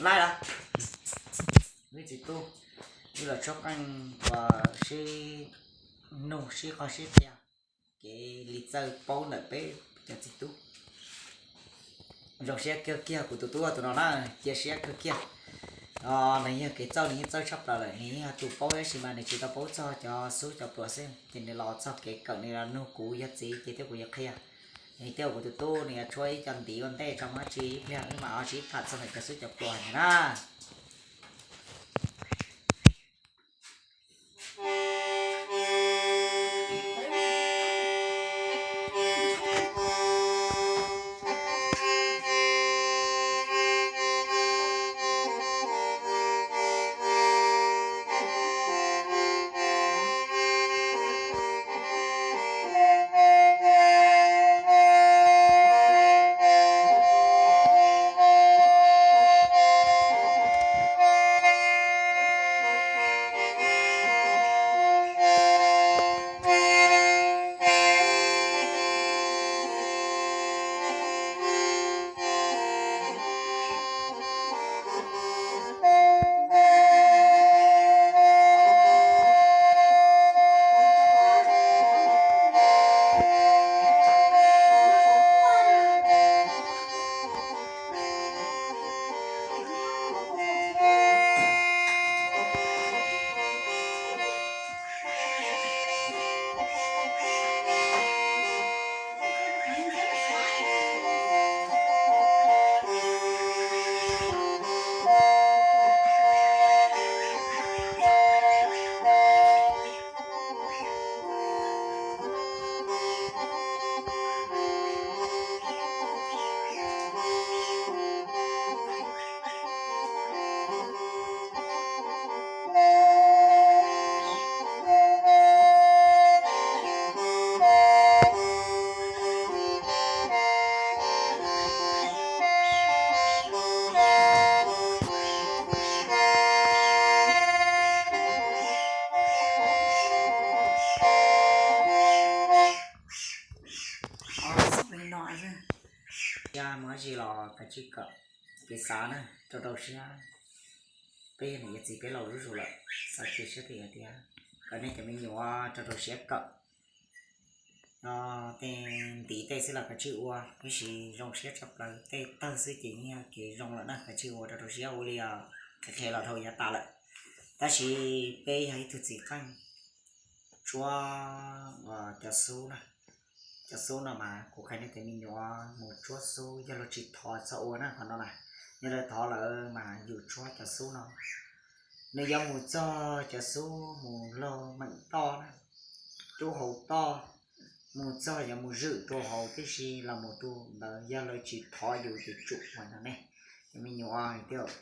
Laib lawm, wb txiv tub, wb los tshuab qeej uas sib nug sib qhov sib qhia kev li txawj paub ntawm peb cov txiv tub. Zoo siab kawg kiag kuv tus tub tus no na, cia siab kawg kiag. Nws yog kev txawj, nws yeej txawj tshaj plaws lawm, nws yeej yog tus paub tab sis mas nws tsis tau paub txog cov xub cov pluas xwb, ces nws los txog kev kawm nws los nug kuv yog txiv ces thiab kuv yuav qhia. Nws thiab kuv tus tub nws yuav tshuab ib co ntiv ua ntej tso, muaj dab tsi ib pliag wb mam ho sib tham txog ntawm cov xub cov pluas na. Mus dab tsi los kav tsij kawm kev xav na, rau rau siab. Peb yog niam yog txiv peb laus zuj zus lawm, xav cia siab tias kom nej cov me nyuam rau rau siab kawm. Tej ntiv tej xwb los kav tsij ua, tab sis zoo siab tshaj plaws tej tawg xwb ces yeej yog kev zoo lawm na, kav tsij ua rau rau siab ua li qhia qhia los dhau yav tas lawm. Tab sis peb yog ib tug txiv qeej tshuab cov xub na, cov xub no mas kuv qhia nej cov me nyuam mus tshuab xub, yog luag tsis thov txhob ua na qhov no na. Yog lawv thov lawm mas yus tshuab cov xub no, nws yuav mus txog cov xub mus laug meem toj na, rub hauv toj, mus txog yuav mus zwm rau hauv tib si los mus rau ntawd, yog lawv tsis thov yus ces tsum ua no ne. Cov me nyuam,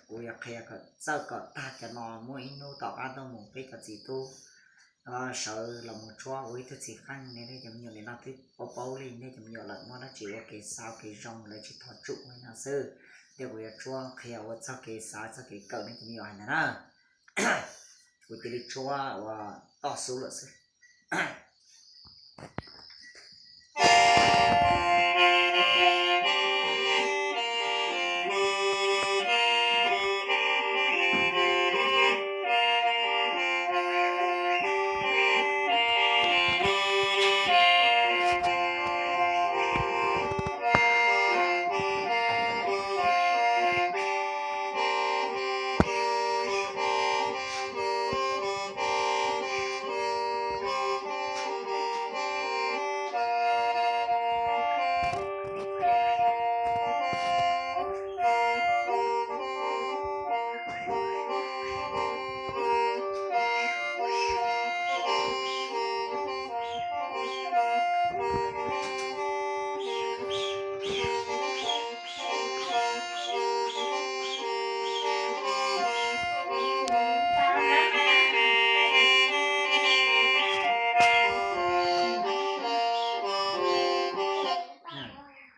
kuv yuav qhia kom txawj kom tag cov no, muaj ib hnub tom qab tuaj mus peb cov txiv tub sawv los mus tshuab ua ib tug txiv qeej ne, nej cov me nyuam nim no twb paub paub li, nej cov me nyuam lawm muaj dab tsi ua kev xav kev zoo lawv tsis thov tsum ua no xwb. Tej kuv yuav tshuab qhia ua txog kev xav txog kev kawm nej cov me nyuam hais ntawd na. Kuv cia li tshuab ua toj xub lawm xwb.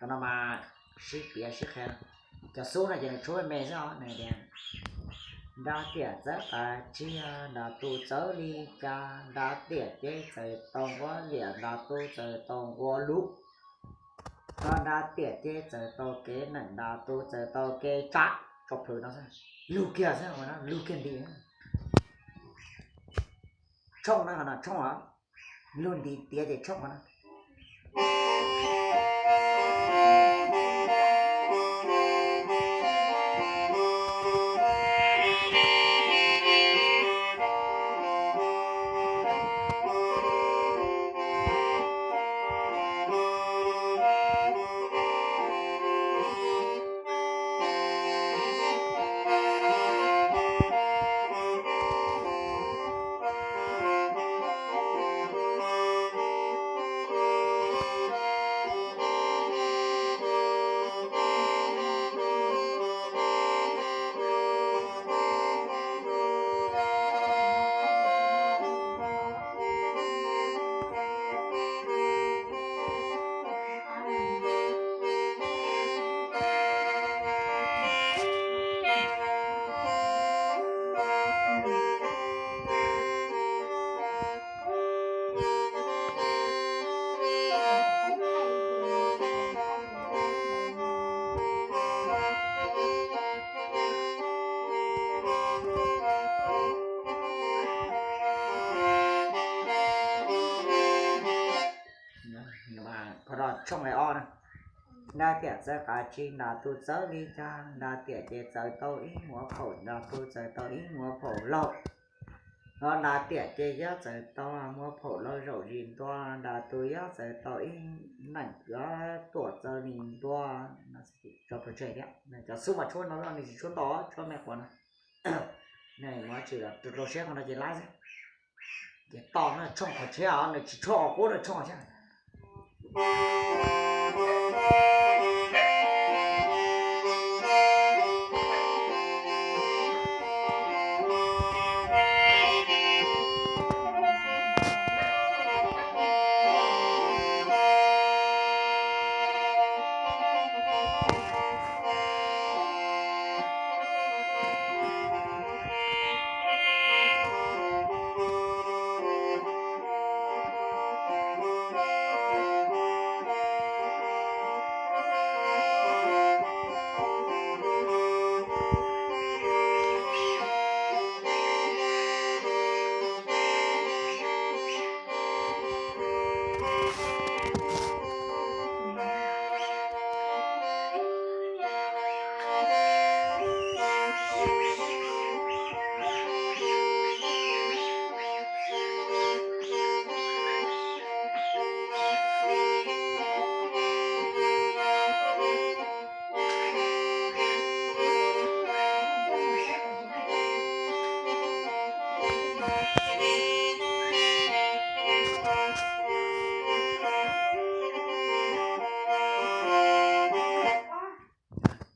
Qhov no mas sib piav sib qhia. Cov xub no ces nws tshuab me me xwb os, nws tias: Nra tiam txawv qas tsiag, nra tu txawv li cas, nra tiam ces txawm tau nquab liam, nra tu txawm tau nquab lub, nra tiam ces txawm tau kev neem, nra tu txawm tau kev tsam. tau plhws no xwb, lug kiag xwb, lug kiag nti. Tshooj na, qhov no tshooj os, lug nti tiav ces tshooj qhov no. Qhov no tshooj ob na. Nrad tiam txawv qab tsib, nrad tus txawv li cas, nrad tiam ces txawv tau ib muab phaum, nrad tus txawv tau ib muab phaum laug. Ho nrad tiam ces yob txawv tau muab phaum laug zaum zis ntua, nrad tus yob txawv tau ib neeg tuam txawv li ntua. Cov xub mas tshuab no, nws tsis tshuab ntau, tshuab me quav no. Nws muab tsis rau siab qhov no ces laib xwb. Ces to na, tshooj qhov tshiab os, nws tsis tshuab qhov qub na, tshooj qhov tshiab.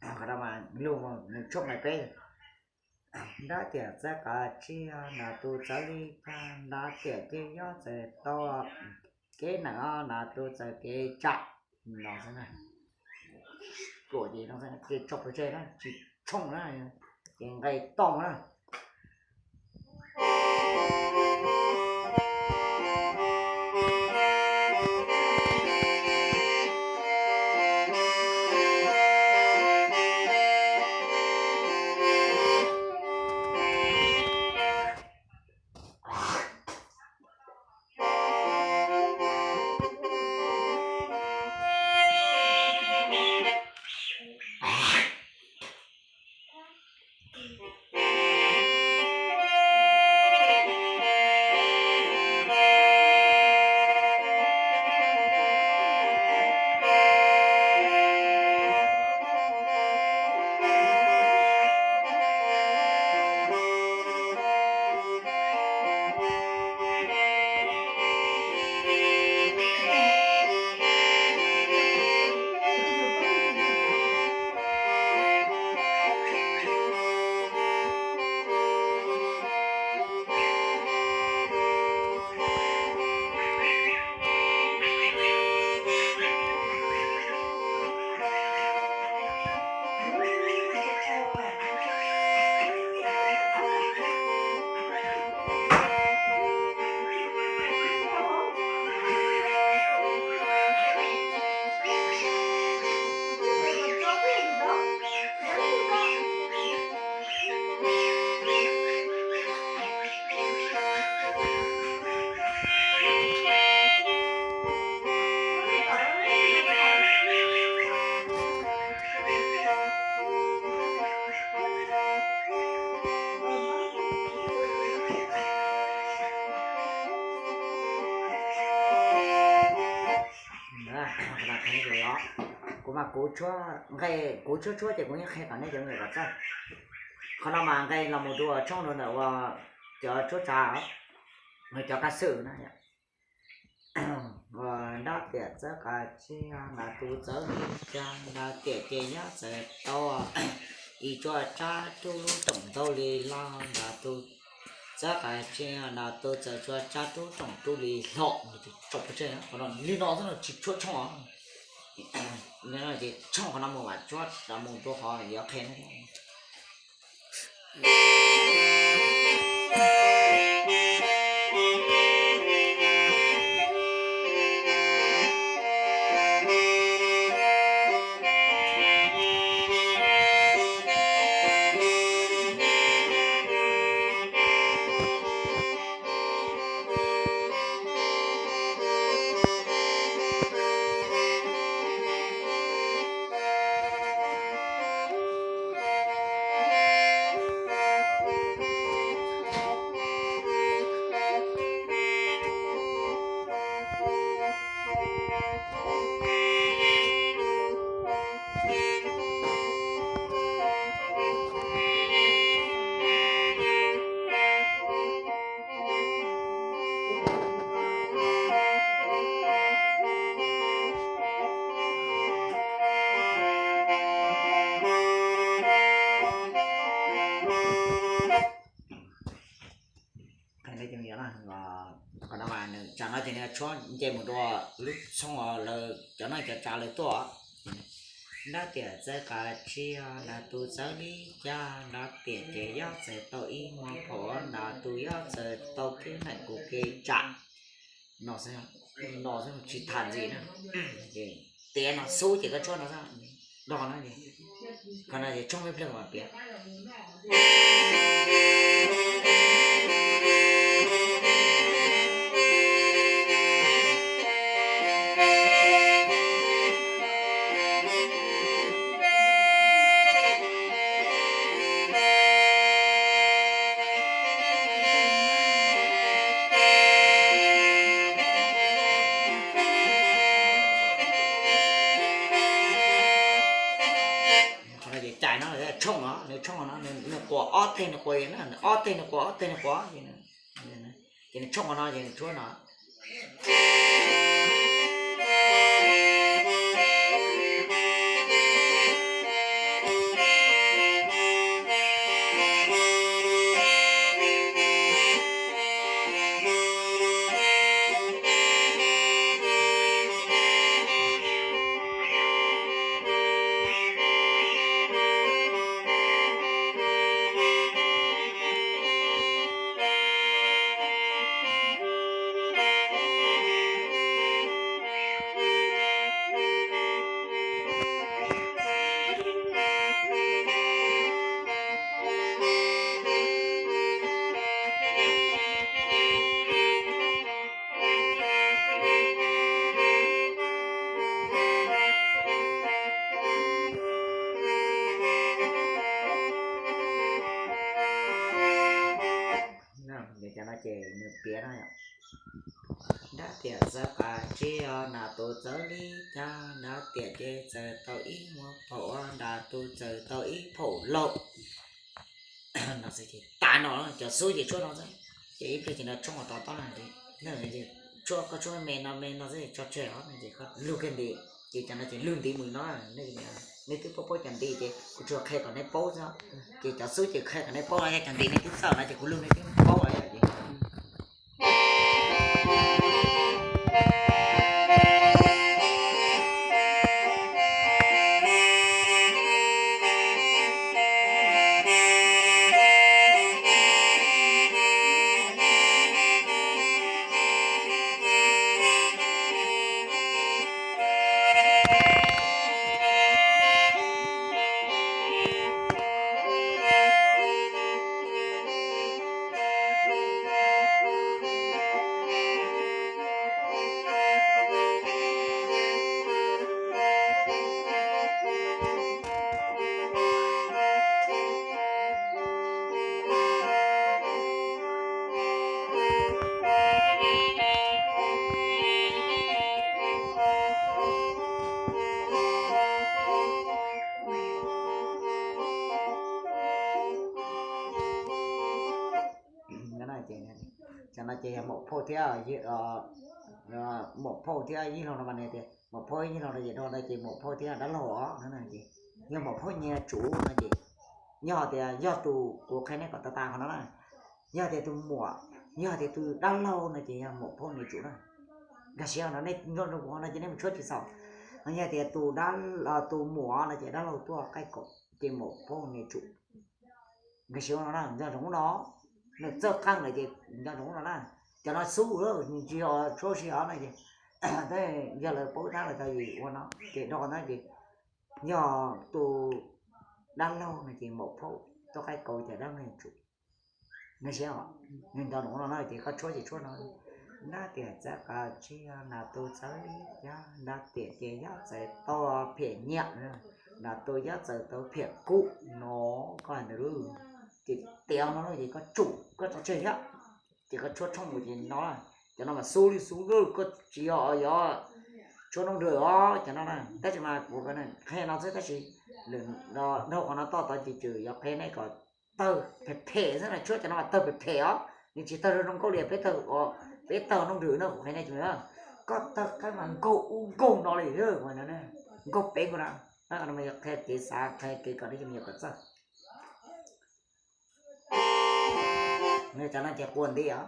Qhov no mas lug mus nws tshooj me peb. Nrad tiam txawv qab tsib, nrad tus txawv li cas, nrad tiam ces yob txawv tau kev nees, nrad tus txawv kev tsam. No xwb na. Tuam ces no xwb, ces tshooj pes tseg na, tsis tshooj na, ces nqe tooj na. Mas kuv tshuab nqe, kuv tshuab tshuab ces kuv yeej qhia kom nej cov me nyuam kom txawj. Qhov no mas nqe los mus dua tshooj rau ntawm uas cov tshuab tsav, cov kab xwm na. Nrab tiam txawb qas tsiaj, nrab tus txawb li cas, nrab tiam ces nyob txawv tau ib tsuas tsab rub lub rooj ntaub li loj, nrab tus txawb qas tsiaj, nrab tus txawv tsuas tsab rub rooj rub li hlo. Li no xwb no tsis tshuab tshooj os. Ces tshooj qhov no mus vam tshuab mus rau qhov yuav qhia no. Qhov no mas nws tsam no ces nws tshuab nce mus rau lub tshooj lawv cov neej cov tsav lawv tuaj. Nrab tiam txawv qas tsiaj, nrab tus txawb li cas, nrab tiam ces yob txawv tau ib muag phaum, nrab tus yob txawv tau kev neem kuv kev tsam. No xwb, no xwb tsis tham ntxiv na. Tiav no xub ces koj tshuab no xwb. Do no, qhov no ces tshooj ib pliag mas piav. Qhov no ces cais no tshooj no, nws tshooj no, nws quas ob teg nws quas, ob teg nws quas ob teg nws quas, ces nws tshooj no ces nws tshuab no. Cov no ces nws piav no yom. Nrab tiam txawv qas tsiaj, nrab tus txawv li cas, nrab tiam ces txawv tau ib muag phaum, nrab tus txawv tau ib phaum lauj. Tas no cov xub ces tshuab no xwb, ces ib pliag ces nws tshooj tod tob no, tshuab koj tshuab me no me no xwb tso tseg os, ces koj lug kiag nti, ces cov no ces lug nti mus no, nej twb paub paub cov nti ces kuv tsuas qhia kom nej paub xwb, ces cov xub ces qhia kom nej paub no, yog cov nti nej twb txawj no ces kuv lug nej twb paub lawm yom ces. No ces yog maum phauj thiab, maum phauj thiab yij laug no mas nws tias maum phauj yij laug no ces nrog no ces maum phauj thiab dab laug os no ces yog maum phauj niag tsum no ces, yog tias yog tus kuv qhia nej kom tas tas qhov no na, yog tias tus muam, yog tias tus dab laug no ces yog maum phauj niag tsum na. Nkag siab no, nej nco ntsoov kuv qhov no ces nej mus tshuab tsis txhaum. Yog tias tus dab, tus muam no ces dab laug tuaj qaij kaum ces maum phauj niag tsum. Nkag siab no na, nco ntsoov no, nws txawj qeej lawm ces nco ntsoov no na. Cov no xub nws tsis yog tshuab sib hov no ces, yog lawv paub tab lawv tau yim ua no ces rau qhov no ces yog tus dab laug no ces maum phauj tuaj qaij kaum ces dab laug tsum. Nkag siab, nws nco ntsoov no na ces koj tshuab ces tshuab no. Nrab tiam txawv qas tsiaj, nrab tus txawv li cas, nrab tiam ces yab txawv tau phiam nyiam, nrab tus yab txawv tau phiam kub no, koj hais ntawd lauj. Ces tias no ces koj tsum koj tso tseg thiab, ces koj tshuab tshooj mus ces no, cov no mas xub li xub lawm, koj tsis yog, yog tshuab noob nrwg os cov no na. Tab sis mas kuv qhia no xwb tab sis lwm, dhau qhov no toj tod ces tseem yuav qhia nej kom tawg phem phem xwb na, tshuab cov no mas tawg phem phem os, nws tsis tawg zoo nkauj li peb tawg, peb tawg noob nrwg no kuv qhia nej tsis, koj tawg qeeb mas nkaug ub nkaug no li, nkaug pem nkaug na. Qhov no mas yog qhia kev xav, qhia kev kom nej cov me nyuam kom txawj. Cov no ces quas nti os.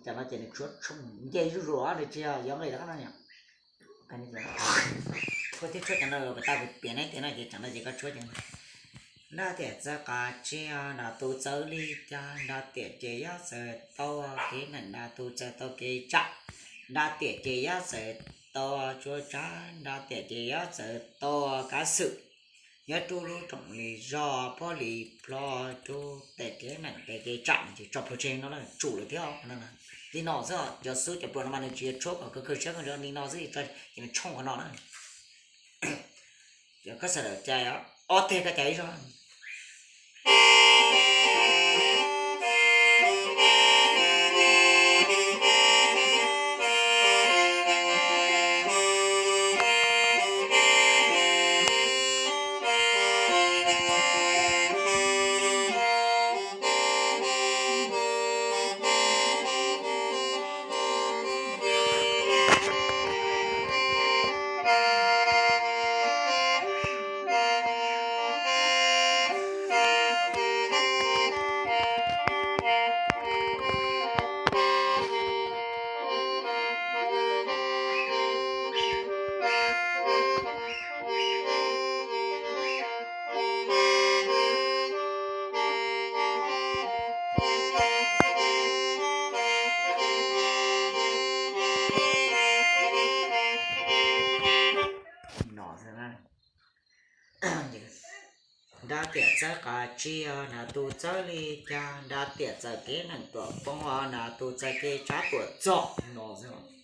Cov no ces nws tshuab tshooj nce zuj zus, nws tsis yog nqis rov qab no. Tshuab thiab tshuab cov no pas tau piav neb tias no ces tsam no ces koj tshuab ces, nrab tiam txawv qas tsiaj, nrab tus txawv li cas, nrab tiam ces yab txawv tau kev neem, nrab tus txawv tau kev tsam, nrab tiam ces yab txawv tau tsuas tsav, nrab tiam ces yab txawv tau kav xwm, yab rub lub rooj li zog, pob li plho, rub tes kev neem tes kev tsam ces tso plhuav tseg no na, tsum lawm thiab no. Li no xwb, cov xub cov pluas no mas nws tsis yog tshuab kom kawg kawg siab kawg ntsws, li no xwb ces nws tshooj qhov no na. Ces koj sawv daws cais ob teg, koj cais ib zaug. Nrab tiam txawv qas tsiaj, nrab tus txawv li cas, nrab tiam txawv kev neem tuam poob, nrab tus txawv kev tsab tuam txog no xwb.